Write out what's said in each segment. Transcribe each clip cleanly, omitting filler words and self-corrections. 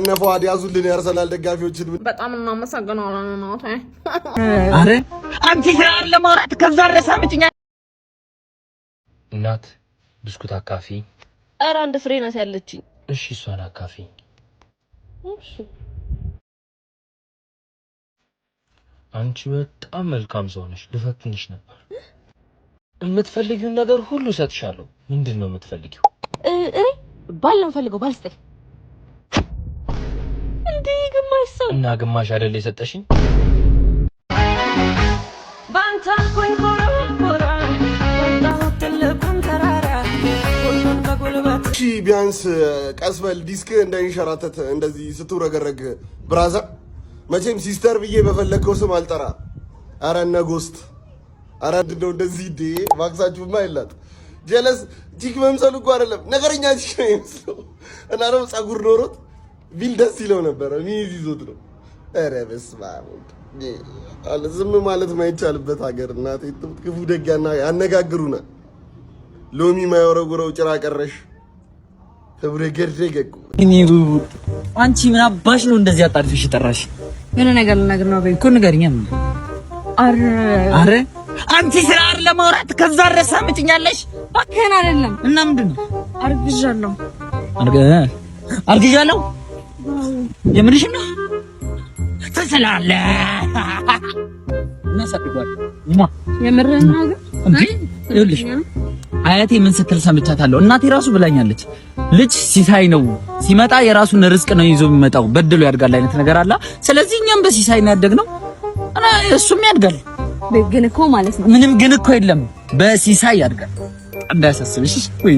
እነ ፈዋድ ያዙልን የአርሰናል ደጋፊዎችን። በጣም እናመሰግናለን እናቴ። አረ አንቺ ስራ ለማውራት ከዛ ድረስ አመጭኛ። እናት፣ ብስኩት አካፊ። ኧረ አንድ ፍሬ ናት ያለችኝ። እሺ፣ እሷን አካፊ። እሺ። አንቺ በጣም መልካም ሰው ነሽ። ልፈትንሽ ነበር። የምትፈልጊውን ነገር ሁሉ እሰጥሻለሁ። ምንድን ነው የምትፈልጊው? እኔ ባል ነው የምፈልገው። ባል ስጠኝ። እንዴ፣ ግማሽ ሰው እና ግማሽ አይደል የሰጠሽኝ? ባንተ አልኩኝ ኮረኮራ፣ ወጣሁት ትልቁን ተራራ ሁሉን በጉልበት። እሺ፣ ቢያንስ ቀስ በል፣ ዲስክ እንዳይንሸራተት እንደዚህ ስትውረገረግ brother። መቼም sister ብዬ በፈለግከው ስም አልጠራ። አረ እነ ጎስት፣ አረ እንደው እንደዚህ ዴ ማክሳችሁማ ይላጥ። ጀለስ chick መምሰሉ እኮ አይደለም፣ ነገረኛ chick ነው የሚመስለው። እና ደግሞ ፀጉር ኖሮት ቢል ደስ ይለው ነበረ። ሚይዝ ይዞት ነው። ኧረ በስመ አብ፣ ዝም ማለት ማይቻልበት ሀገር። እናቴ ትሙት፣ ክፉ ደግ ያነጋግሩናል። ሎሚ ማይወረውረው ጭራ ቀረሽ ተብረገረገ እኮ። እኔ አንቺ ምን አባሽ ነው እንደዚህ አጣድፈሽ ጠራሽ? የሆነ ነገር ልነግርህ ነው። እኮ ንገሪኛ። ምን? አረ አንቺ ስራ ለማውራት ከዛ ድረስ አመጭኛለሽ። እባክህን አይደለም። እና ምንድን ነው? አርግዣለሁ። አርግዣለሁ? የምርሽን ነው? ትስላለህ። እናሳድገዋለን። የምርህን ነው ግን? እንዴ፣ ይኸውልሽ፣ አያቴ ምን ስትል ሰምቻታለሁ። እናቴ ራሱ ብላኛለች። ልጅ ሲሳይ ነው፣ ሲመጣ የራሱን ርዝቅ ነው ይዞ የሚመጣው፣ በድሎ ያድጋል አይነት ነገር አለ። ስለዚህ እኛም በሲሳይ ነው ያደግነው እና እሱም ያድጋል። ግን እኮ ማለት ነው ምንም ግን እኮ የለም፣ በሲሳይ ያድጋል። እንዳያሳስብሽ። ወይ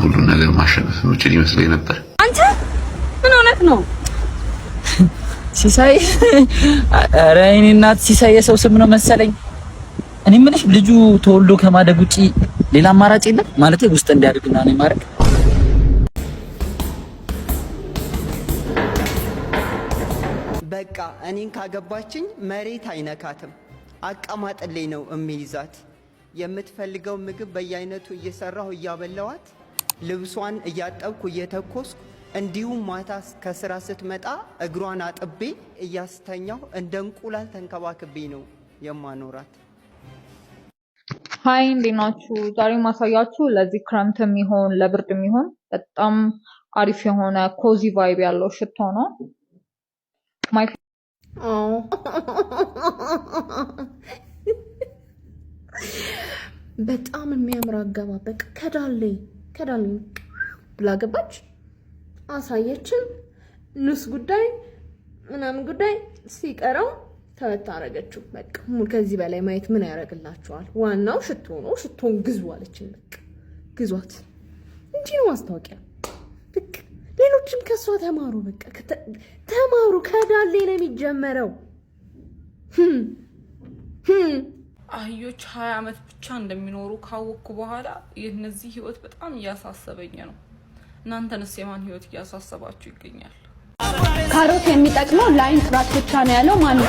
ሁሉን ነገር ማሸነፍ የምችል ይመስለኝ ነበር። አንተ ምን እውነት ነው? ሲሳይ፣ ኧረ የእኔ እናት፣ ሲሳይ የሰው ስም ነው መሰለኝ። እኔ የምልሽ፣ ልጁ ተወልዶ ከማደግ ውጪ ሌላ አማራጭ የለም ማለት ውስጥ እንዲያድግና ነው ማድረግ። በቃ እኔን ካገባችኝ መሬት አይነካትም። አቀማጥሌ ነው እሚይዛት። የምትፈልገው ምግብ በየአይነቱ እየሰራሁ እያበላዋት፣ ልብሷን እያጠብኩ እየተኮስኩ፣ እንዲሁም ማታ ከስራ ስትመጣ እግሯን አጥቤ እያስተኛሁ እንደ እንቁላል ተንከባክቤ ነው የማኖራት። Hi፣ እንዴት ናችሁ? ዛሬ ማሳያችሁ ለዚህ ክረምት የሚሆን ለብርድ የሚሆን በጣም አሪፍ የሆነ cozy vibe ያለው ሽቶ ነው። My አዎ፣ በጣም የሚያምር አገባብ። በቃ ከዳሌ ከዳሌ ብላ ገባች፣ አሳየችን። ንስ ጉዳይ ምናምን ጉዳይ ሲቀረው ተበት አረገችው። በቃ ከዚህ በላይ ማየት ምን ያደርግላችኋል? ዋናው ሽቶ ነው። ሽቶን ግዙ አለችን። በቃ ግዟት እንጂ ነው ማስታወቂያ። በቃ ሌሎችም ከእሷ ተማሩ። በቃ ተማሩ። ከዳሌ ነው የሚጀመረው። አህዮች 20 ዓመት ብቻ እንደሚኖሩ ካወቅኩ በኋላ የእነዚህ ህይወት በጣም እያሳሰበኝ ነው። እናንተንስ የማን ህይወት እያሳሰባችሁ ይገኛል? ካሮት የሚጠቅመው ለአይን ጥራት ብቻ ነው ያለው ማን ነው?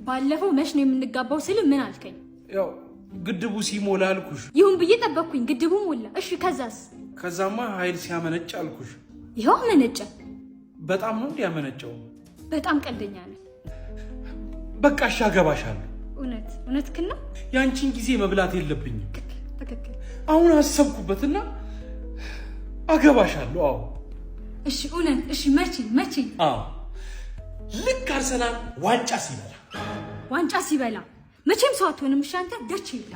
ባለፈው መች ነው የምንጋባው ስል ምን አልከኝ? ያው ግድቡ ሲሞላ አልኩሽ። ይሁን ብዬ ጠበቅኩኝ። ግድቡ ሞላ። እሺ፣ ከዛስ? ከዛማ ኃይል ሲያመነጭ አልኩሽ። ይኸው አመነጨ። በጣም ነው እንዲህ ያመነጨው። በጣም ቀልደኛ ነህ። በቃ እሺ፣ አገባሻለሁ። እውነት እውነትህን ነው? ያንቺን ጊዜ መብላት የለብኝም። ትክክል። አሁን አሰብኩበትና አገባሻለሁ። አዎ። እሺ፣ እውነት? እሺ፣ መቼ መቼ? አዎ፣ ልክ አርሰናል ዋንጫ ሲበላ። ዋንጫ ሲበላ መቼም ሰው አትሆንም። እሺ አንተ ደች ይብላ።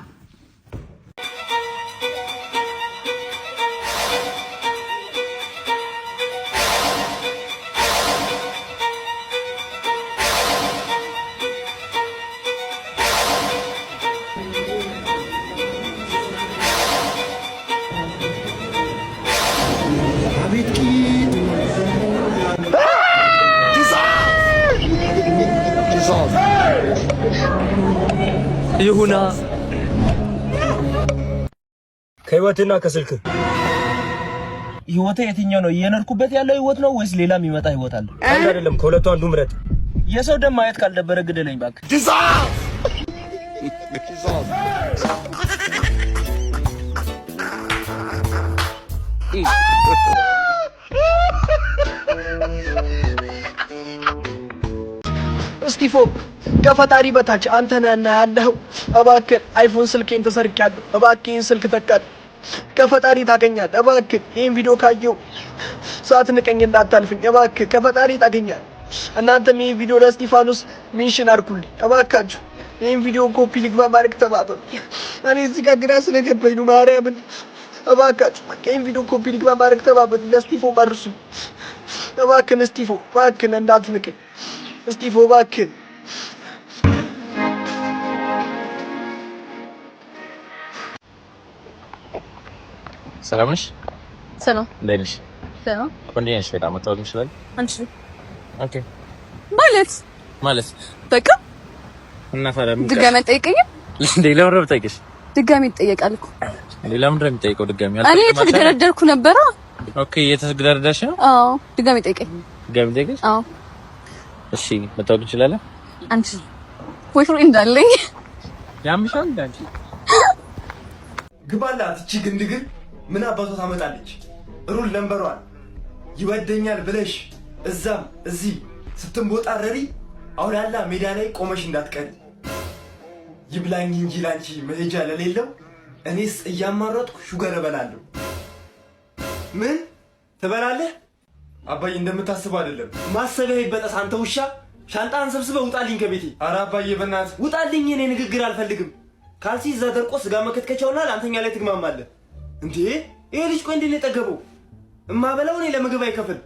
አቤት ቂጥ! Jesus! ይሁና። ከህይወትና ከስልክ። ህይወቴ የትኛው ነው? እየኖርኩበት ያለው ህይወት ነው ወይስ ሌላ የሚመጣ ህይወት አለ? አንድ አይደለም፣ ከሁለቱ አንዱ ምረጥ። የሰው ደም ማየት ካልደበረ ግደለኝ እባክህ። Jesus! እስጢፎ፣ ከፈጣሪ በታች አንተ ነህና ያለኸው። እባክህ iPhone ስልኬን ተሰርቄያለሁ። እባክህ ይህን ስልክ ተካል። ከፈጣሪ ታገኛለህ። እባክህ ይህን ቪዲዮ ካየው ሳትንቀኝ እንዳታልፍኝ። እባክህ ከፈጣሪ ታገኛለህ። እናንተም ይህን ቪዲዮ ለእስጢፋኖስ mention አድርጉልኝ እባካችሁ። ይህን ቪዲዮ copy link በማድረግ ተባበሩ። እኔ እዚህ ጋር ግራ ስለገባኝ ነው፣ ማርያምን እባካችሁ በቃ ይህን ቪዲዮ copy link በማድረግ ተባበሩ። ለእስጢፎ አድርሱ። እባክህን እስጢፎ፣ እባክህን እንዳትንቀኝ እስጢፎ፣ እባክህን። ሰላም ነሽ? ሰላም። እንዴት ነሽ? ሰላም። ቆንጆ ነሽ በጣም። መታወቅ እንችላለን? አንችልም። Okay። ማለት ማለት በቃ። እና ታዲያ ምን? ድጋሚ አትጠይቀኝም? እንዴ፣ ለምን ነው የምጠይቅሽ? ድጋሚ ይጠየቃል እኮ። እንዴ፣ ለምንድን ነው የሚጠይቀው ድጋሚ? እኔ የተግደረደርኩ ነበረ። Okay፣ እየተግደረደርሽ ነው? አዎ፣ ድጋሚ ጠይቀኝ። ድጋሚ ጠይቀሽ? አዎ። እሺ፣ መታወቅ እንችላለን? አንችልም። Boyfriend አለኝ። ያምሻል እንዴ አንቺ? ግባላት። እቺ ግንድግር ምን አባቷ ታመጣለች? Rule number one፣ ይወደኛል ብለሽ እዛም እዚህ ስትንቦጣረሪ አውላላ ሜዳ ላይ ቆመሽ እንዳትቀሪ። ይብላኝ እንጂ ላንቺ መሄጃ ለሌለው እኔስ እያማረጥኩ sugar እበላለሁ። ምን ትበላለህ? አባዬ፣ እንደምታስበው አይደለም። ማሰቢያ ይበጠስ አንተ ውሻ። ሻንጣህን ሰብስበህ ውጣልኝ ከቤቴ። ኧረ አባዬ በእናትህ ውጣልኝ። እኔ ንግግር አልፈልግም። ካልሲ እዛ ደርቆ ስጋ መከትከቻውና ለአንተኛ ላይ ትግማማለህ። እንዴ፣ ይሄ ልጅ ቆይ እንዴት ነው የጠገበው? እማበላው እኔ፣ ለምግብ አይከፍል፣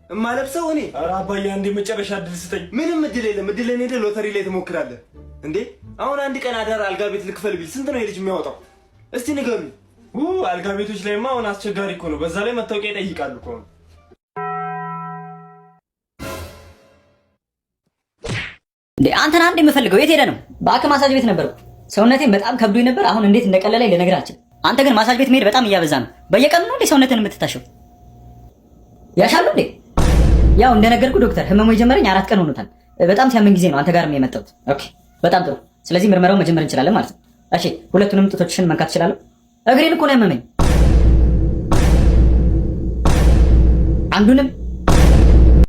እማለብሰው እኔ። ኧረ አባዬ፣ አንዴ መጨረሻ እድል ስጠኝ። ምንም እድል የለም። እድልን ሄደህ ሎተሪ ላይ ትሞክራለህ። እንዴ፣ አሁን አንድ ቀን አዳር አልጋ ቤት ልክፈል ቢል ስንት ነው የልጅ የሚያወጣው? እስቲ ንገሩኝ። አልጋ ቤቶች ላይማ አሁን አስቸጋሪ እኮ ነው። በዛ ላይ መታወቂያ ይጠይቃሉ እኮ ነው። እንዴ፣ አንተን አንድ የምፈልገው የት ሄደህ ነው? በአክ ማሳጅ ቤት ነበርኩ። ሰውነቴን በጣም ከብዶኝ ነበር። አሁን እንዴት እንደቀለለኝ ልነግርህ አልችልም። አንተ ግን ማሳጅ ቤት መሄድ በጣም እያበዛ ነው። በየቀኑ ነው እንዴ ሰውነትን የምትታሸው? ያሻሉ እንዴ? ያው እንደነገርኩ ዶክተር፣ ህመሙ የጀመረኝ 4 ቀን ሆኖታል። በጣም ሲያመኝ ጊዜ ነው አንተ ጋርም የመጣሁት። Okay፣ በጣም ጥሩ። ስለዚህ ምርመራው መጀመር እንችላለን ማለት ነው። እሺ፣ ሁለቱንም ጡቶችሽን መንካት እችላለሁ? እግሬን እኮ ነው ያመመኝ። አንዱንም